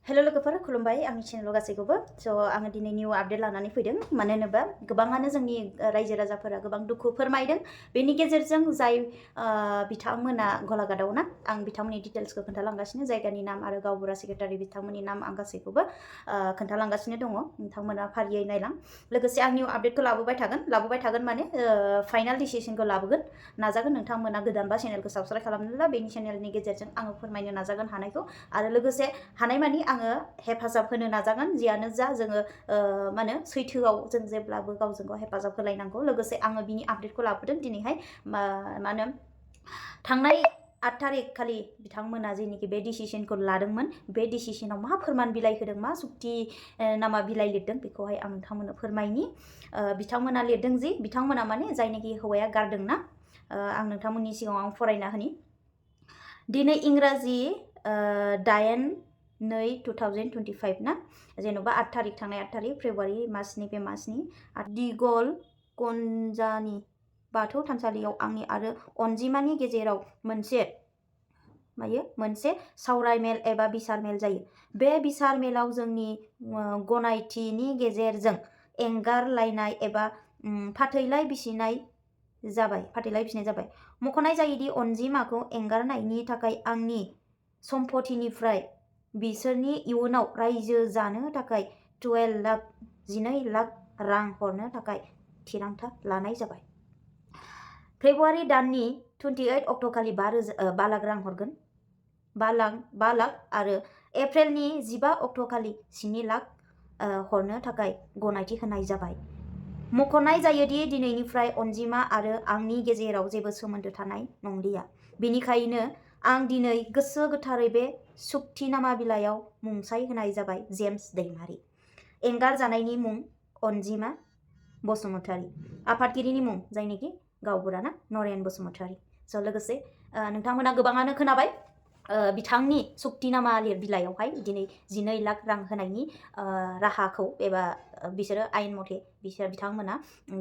Hello लोगोफोर खुलुमबाय आंनि चेनेलाव गासैखौबो आङो दिनै निउ आपडेट लानानै फैदों मानो होनोबा गोबाङानो जोंनि रायजो राजाफोरा गोबां दुखु फोरमायदों बेनि गेजेरजों जाय बिथांमोना गलाघाटआव ना आं बिथांमोननि डिटेल्सखौ खोन्थालांगासिनो जायगानि नाम आरो गावबुरा सेक्रेटारि बिथांमोननि नाम आं गासैखौबो खोन्थालांगासिनो दङ नोंथांमोना फारियै नायलां लोगोसे आं निउ आपडेटखौ लाबोबाय थागोन माने फाइनाल डिसिजनखौ लाबोगोन नाजागोन नोंथांमोना गोदानबा चेनेलखौ साबस्क्राइब खालामनोब्ला बेनि चेनेलनि गेजेरजों आङो फोरमायनो नाजागोन हानायखौ आरो लोगोसे हानायमानि आङो हेफाजाब होनो नाजागोन जियानो जा जोङो माने सैथोआव जों जेब्लाबो गावजों गाव हेफाजाब होलायनांगौ लोगोसे आङो बिनि आपडेटखौ लाबोदों दिनैहाय माने थांनाय 8 तारिख खालि बिथांमोना जेनिखि बे डिसिजनखौ लादोंमोन बे डिसिजनाव मा फोरमान बिलाइ होदों मा सुक्ति नामा बिलाइ लिरदों बेखौहाय आं नोंथांमोननो फोरमायनि बिथांमोना लिरदों जि बिथांमोना माने जायनिखि हौवाया गारदोंना आं नोंथांमोननि सिगाङाव आं फरायना होनि दिनै इंराजि 8/2/2025 ना जेन'बा 8 तारिख थांनाय 8 तारिख फेब्रुवारि मासनि बे मासनि दिगल कनजानि बाथौ थानसालियाव आंनि आरो अनजिमानि गेजेराव मोनसे सावराय मेल एबा बिसार मेल जायो बे बिसार मेलाव जोंनि गनायथिनि गेजेरजों एंगारलायनाय एबा फाथैलाइ बिसिनाय जाबाय मख'नाय जायोदि अनजिमाखौ एंगारनायनि थाखाय आंनि सम्पथिनिफ्राय बिसोरनि इयुनाव रायजो जानो थाखाय 12 लाख रां हरनो थाखाय थिरांथा लानाय जाबाय फेब्रुवारि दाननि 28 अक्ट'खालि 5 लाख रां हरगोन 5 लाख आरो एप्रिलनि 15 अक्ट'खालि 7 लाख हरनो थाखाय गनायथि होनाय जाबाय मख'नाय जायोदि दिनैनिफ्राय अनजिमा आरो आंनि गेजेराव जेबो सोमोन्दो थानाय नंलिया बेनिखायनो आं दिनै गोसो गोथारै बे सुक्तिनामा बिलाइयाव मुंसाइ होनाय जाबाय जेम्स दैमारि एंगार जानायनि मुं अनजिमा बसुमतारी आफादगिरिनि मुं जायनिखि गावबुरा ना नरेन बसुमतारी लोगोसे नोंथांमोना गोबाङानो खोनाबाय बिथांनि सुक्तिनामा बिलाइयावहाय दिनै 12 लाख रां होनायनि राहाखौ एबा बिसोरो आयेन मथे बिथांमोना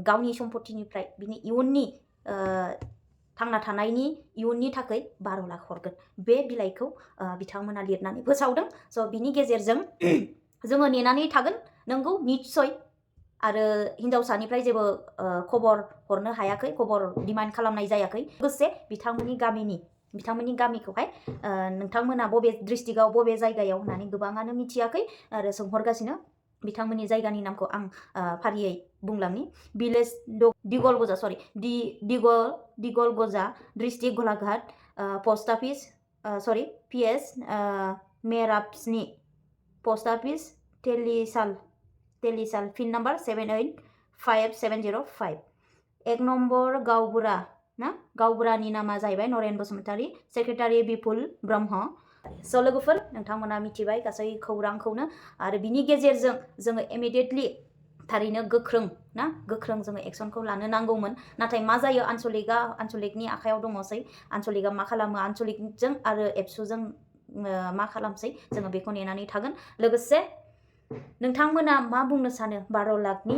गावनि सम्पथिनिफ्राय बिनि इयुननि थांना थानायनि इयुननि थाखाय 12 लाख हरगोन बे बिलाइखौ बिथांमोना लिरनानै फोसावदों बिनि गेजेरजों जोङो नेनानै थागोन नंगौ निश्चय आरो हिनजावसानिफ्राय जेबो खबर हरनो हायाखै खबर डिमान्ड खालामनाय जायाखै लोगोसे बिथांमोननि गामिखौहाय नोंथांमोना बबे डिस्ट्रिक्टआव बबे जायगायाव होननानै गोबाङानो मिथियाखै आरो सोंहरगासिनो बिथांमोननि जायगानि नामखौ आं फारियै बुंलांनि village Digalgaja district Golaghat post office PS मेरापस्नि post office Telisal pin number 785705 1 number गावबुरा ना गावबुरानि नामा जाहैबाय नरेन बसुमतारी सेक्रेटारि बिपुल ब्रह्म लोगोफोर नोंथांमोना मिथिबाय गासै खौरांखौनो आरो बिनि गेजेरजों जोङो इमिडिएटलि थारैनो गोख्रों जोङो एक्सनखौ लानो नांगौमोन नाथाय मा जायो आन्चलिकनि आखायाव दङसै आन्चलिकआ मा खालामो आन्चलिकजों आरो एबसुजों मा खालामसै जोङो बेखौ नेनानै थागोन लोगोसे नोंथांमोना मा बुंनो सानो 12 लाखनि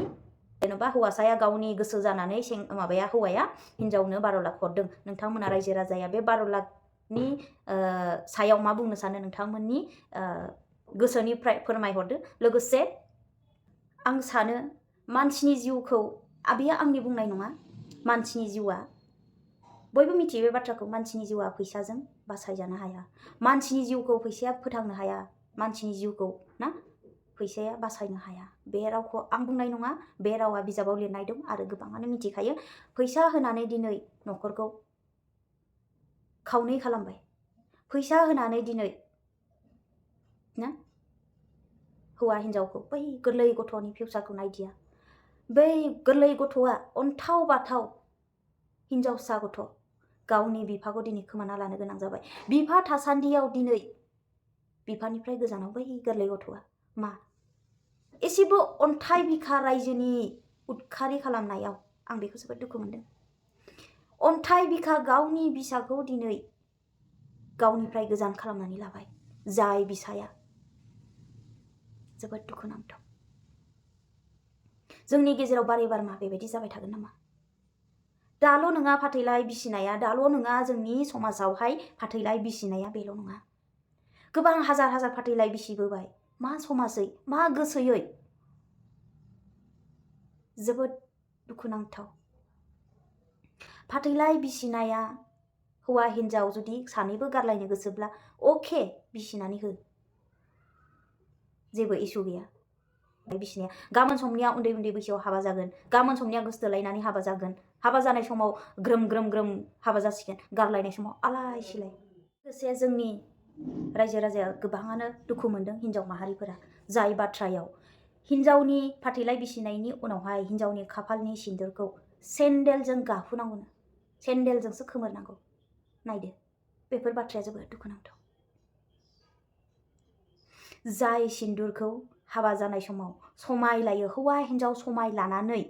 जेन'बा हौवासाया गावनि गोसो जानानै हौवाया हिनजावनो 12 लाख हरदों नोंथांमोना रायजो राजाया बे 12 लाखनि सायाव मा बुंनो सानो नोंथांमोननि गोसोनिफ्राय फोरमायहरदो लोगोसे आं सानो मानसिनि जिउखौ बेयो आंनि बुंनाय नङा मानसिनि जिउआ बयबो मिथियो बे बाथ्राखौ मानसिनि जिउआ फैसाजों बासायजानो हाया मानसिनि जिउखौ फैसाया फोथांनो हाया मानसिनि जिउखौ ना फैसाया बासायनो हाया बे रावखौ आं बुंनाय नङा बे रावा बिजाबाव लिरनाय दं आरो गोबाङानो मिथिखायो फैसा होनानै दिनै न'खरखौ खावनै खालामबाय फैसा होनानै दिनै ना हौवा हिनजावखौ बै गोरलै गथ'नि फिउचारखौ नायदिया बै गोरलै गथ'आ अन्थाव बाथाव हिनजावसा गथ' गावनि बिफाखौ दिनै खोमाना लानो गोनां जाबाय बिफा थासान्दियाव दिनै बिफानिफ्राय गोजानाव बै गोरलै गथ'आ मा एसेबो अन्थाइ बिखा रायजोनि उदखारि खालामनायाव आं बेखौ जोबोद दुखु मोनदों अन्थाइ बिखा गावनि बिसाखौ दिनै गावनिफ्राय गोजान खालामनानै लाबाय जाय बिसाया जोबोद दुखुनांथाव जोंनि गेजेराव बारे बारमा बेबायदि जाबाय थागोन नामा दाल' नङा फाथैलाइ बिसिनाया दाल' नङा जोंनि समाजावहाय फाथैलाइ बिसिनाया बेल' नङा गोबां हाजार फाथैलाइ बिसिबोबाय मा समाजै मा गोसोयै जोबोद दुखुनांथाव। फाथैलाय बिसिनाया हौवा हिन्जाव जुदि सानैबो गारलायनो गोसोब्ला अके बिसिनानै हो, जेबो इसु गैया। बिसिनाया गाबोन समनिया उन्दै उन्दै बैसोआव हाबा जागोन, गाबोन समनिया गोसथोलायनानै हाबा जागोन, हाबा जानाय समाव ग्रोम ग्रोम ग्रोम हाबा जासिगोन, गारलायनाय समाव आलाय सिलाय। लोगोसे जोंनि रायजो राजाया गोबाङानो दुखु मोनदों हिन्जाव माहारिफोरा, जाय बाथ्रायाव हिन्जावनि फाथैलाय बिसिनायनि उनावहाय हिन्जावनि खाफालनि सिन्दुरखौ सेन्देलजों गाहुनांगौनो, सेन्देलजोंसो खोमोरनांगौ। नायदो, बेफोर बाथ्राया जोबोद दुखुनांथाव। जाय सिन्दुरखौ हाबा जानाय समाव समाय लायो, हौवा हिन्जाव समाय लानानै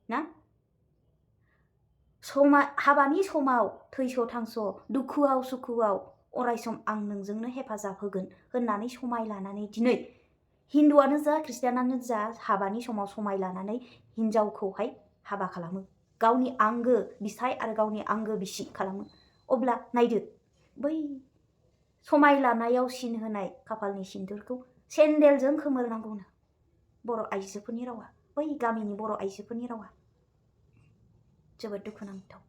ना, हाबानि समाव थैस' थांस' दुखुआव सुखुआव अरायसम आं नोंजोंनो हेफाजाब होगोन होननानै समाय लानानै दिनै हिन्दुआनो जा ख्रिस्टियानानो जा हाबानि समाव समाय लानानै हिन्जावखौहाय हाबा खालामो, गावनि आंगो बिसाय आरो गावनि आंगो बिसि खालामो। अब्ला नायदो, बै समाय लानायाव सिन होनाय खाफालनि सिन्दुरखौ सेन्देलजों खोमोरनांगौनो। बर' आइजोफोरनि रावा, बै गामिनि बर' आइजोफोरनि रावा जोबोद दुखुनांथाव।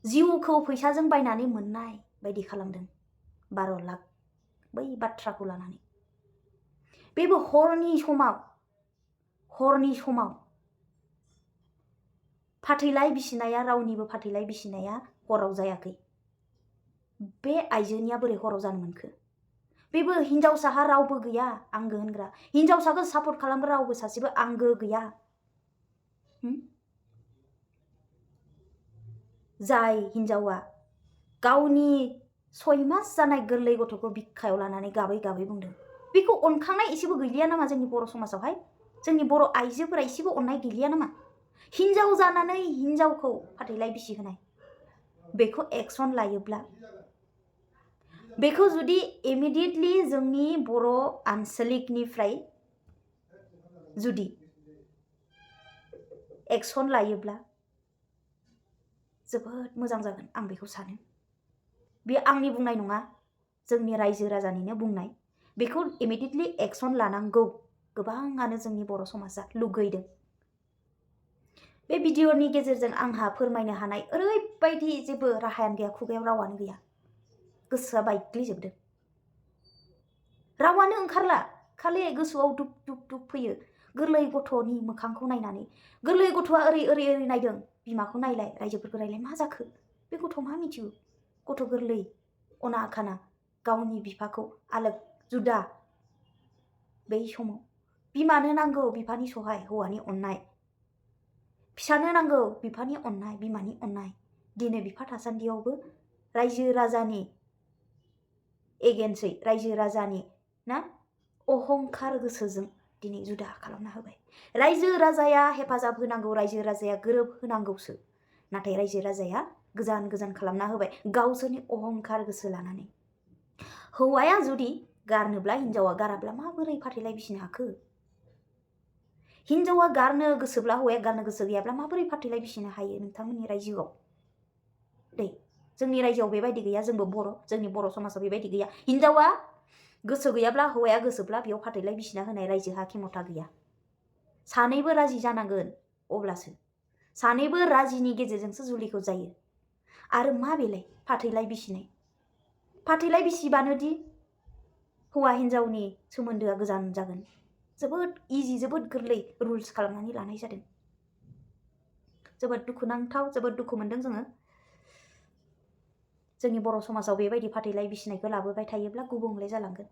जिउखौ फैसाजों बायनानै मोननाय बायदि खालामदों 12 लाख बै बाथ्राखौ लानानै। बेबो हरनि समाव फाथैलाय बिसिनाया, रावनिबो फाथैलाय बिसिनाया हराव जायाखै। बे आइजोनिया बोरै हराव जानो मोनखो? बेबो हिन्जावसाहा रावबो गैया आंगो होनग्रा, हिन्जावसाखौ सापर्ट खालामग्रा रावबो सासेबो आंगो गैया। जाय हिन्जावा गावनि 6 मास जानाय गोरलै गथ'खौ बिखायाव लानानै गाबै गाबै बुंदों, बेखौ अनखांनाय एसेबो गैलिया नामा जोंनि बर' समाजावहाय? जोंनि बर' आइजोफोरा एसेबो अननाय गैलिया नामा? हिन्जाव जानानै हिन्जावखौ फाथैलाय बिसि होनाय, बेखौ एक्सन लायोब्ला, बेखौ जुदि इमिडियेटलि जोंनि बर' आन्सलिकनिफ्राय जुदि एक्सन लायोब्ला जोबोद मोजां जागोन, आं बेखौ सानो। बे आंनि बुंनाय नङा, जोंनि रायजो राजानिनो बुंनाय। बेखौ इमिडियेटलि एक्सन लानांगौ गोबाङानो जोंनि बर' समाजा लुगैदों। बे भिडिअनि गेजेरजों आंहा फोरमायनो हानाय ओरैबायदि जेबो राहायानो गैया, खुगायाव रावानो गैया, गोसोआ बायग्लिजोबदों, रावानो ओंखारला, खालि गोसोआव दुब दुब दुब फैयो गोरलै गथ'नि मोखांखौ नायनानै। गोरलै गथ'आ ओरै ओरै ओरै नायदों, बिमाखौ नायलाय, रायजोफोरखौ नायलाय, मा जाखो? बे गथ' मा मिथिगौ? गथ' गोरलै अना आखाना गावनि बिफाखौ आलोक जुदा। बै समाव बिमानो नांगौ बिफानि सहाय, हौवानि अननाय, फिसानो नांगौ बिफानि अननाय, बिमानि अननाय। दिनै बिफा थासान्दियावबो रायजो राजानि एगेन्सै, रायजो राजानि ना अहंखार गोसोजों दिनै जुदा खालामना होबाय। रायजो राजाया हेफाजाब होनांगौ, रायजो राजाया गोरोब होनांगौसो, नाथाय रायजो राजाया गोजान गोजान खालामना होबाय गावसोरनि अहंखार गोसो लानानै। हौवाया जुदि गारनोब्ला हिन्जावा गाराब्ला माबोरै फाथैलाय बिसिनो हाखो? हिन्जावा गारनो गोसोब्ला हौवाया गारनो गोसो गैयाब्ला माबोरै फाथैलाय बिसिनो हायो नोंथांमोननि रायजोआव? दै, जोंनि रायजोआव बेबायदि गैया, जोंबो बर', जोंनि बर' समाजाव बेबायदि गैया। हिन्जावा गोसो गैयाब्ला, हौवाया गोसोब्ला बेयाव फाथैलाय बिसिना होनाय रायजोहा खेमथा गैया। सानैबो राजि जानांगोन, अब्लासो सानैबो राजिनि गेजेरजोंसो जुलिखौ जायो। आरो मा बेलाय फाथैलाय बिसिनाय? फाथैलाय बिसिबानोदि हौवा हिन्जावनि सोमोन्दोआ गोजान जागोन, जोबोद इजि, जोबोद गोरलै रुल्स खालामनानै लानाय जादों। जोबोद दुखुनांथाव, जोबोद दुखु मोनदों जोङो। जोंनि बर' समाजाव बेबायदि फाथैलाय बिसिनायखौ लाबोबाय थायोब्ला गुबुंले जालांगोन।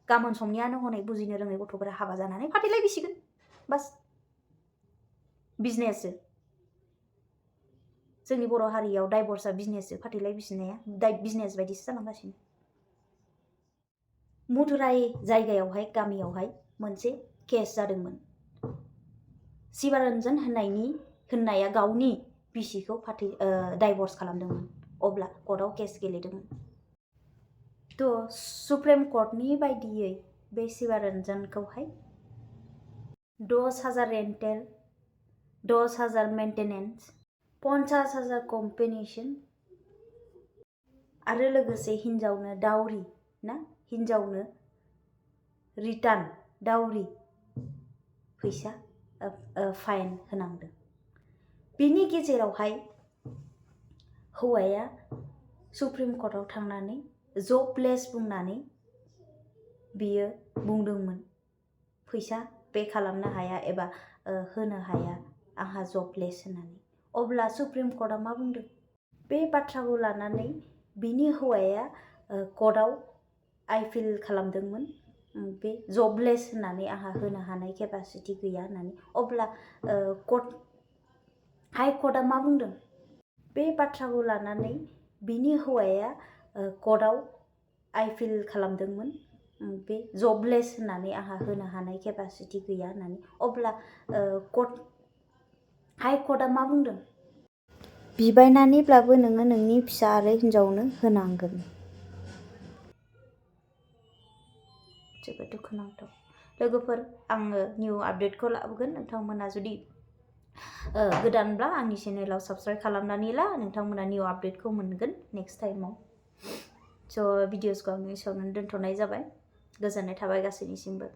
गाबोन समनियानो हनै बुजिनो रोङै गथ'फोरा हाबा जानानै फाथैलाय बिसिगोन, बास बिजनेससो। जोंनि बर' हारियाव डाइभर्सआ बिजनेससो, फाथैलाय बिसिनाया बिजनेस बायदिसो जालांगासिनो। मधुराय जायगायावहाय, गामियावहाय मोनसे केस जादोंमोन। शिबारन्जन होननाया गावनि बिसिखौ डाइभर्स खालामदोंमोन, अब्ला कर्टआव केस गेलेदोंमोन। थ' सुप्रिम कर्टनि बायदियै बे शिबारन्जनखौहाय 10,000 रेन्टेल, 10,000 मेन्टेनेन्स, 50,000 कम्पेन्सेसन आरो लोगोसे हिन्जावनो दाउरि ना हिन्जावनो रिटार्न दाउरि फैसा फाइन होनांदों। बिनि गेजेरावहाय हौवाया सुप्रिम कर्टआव थांनानै जबलेस बुंनानै बियो बुंदोंमोन फैसा पे खालामनो हाया एबा होनो हाया आंहा जबलेस होननानै। अब्ला सुप्रिम कर्टआ मा बुंदों? बे बाथ्राखौ लानानै बिनि हौवाया कर्टआव आइपिल खालामदोंमोन बे जबलेस होननानै आंहा होनो हानाय केपासिटि गैया होननानै। अब्ला हाइ कर्टआ मा बुंदों? बे बाथ्राखौ लानानै बिनि हौवाया कर्टआव आइपिल खालामदोंमोन बे जबलेस होननानै आंहा होनो हानाय केपासिटि गैया होननानै। अब्ला हाइ कर्टआ मा बुंदों? बिबायनानैब्लाबो नोङो नोंनि फिसा आरो हिन्जावनो होनांगोन। जोबोद दुखुनांथाव। लोगोफोर, आङो निउ आपडेटखौ लाबोगोन। नोंथांमोना जुदि गोदानब्ला आंनि चेनेलाव साबस्क्राइब खालामनानै ला, नोंथांमोना निउ आपडेटखौ मोनगोन नेक्स्ट टाइमाव। स' भिडिअसखौ आं एसेयावनो दोनथ'नाय जाबाय। गोजोननाय थाबाय गासैनिसिमबो।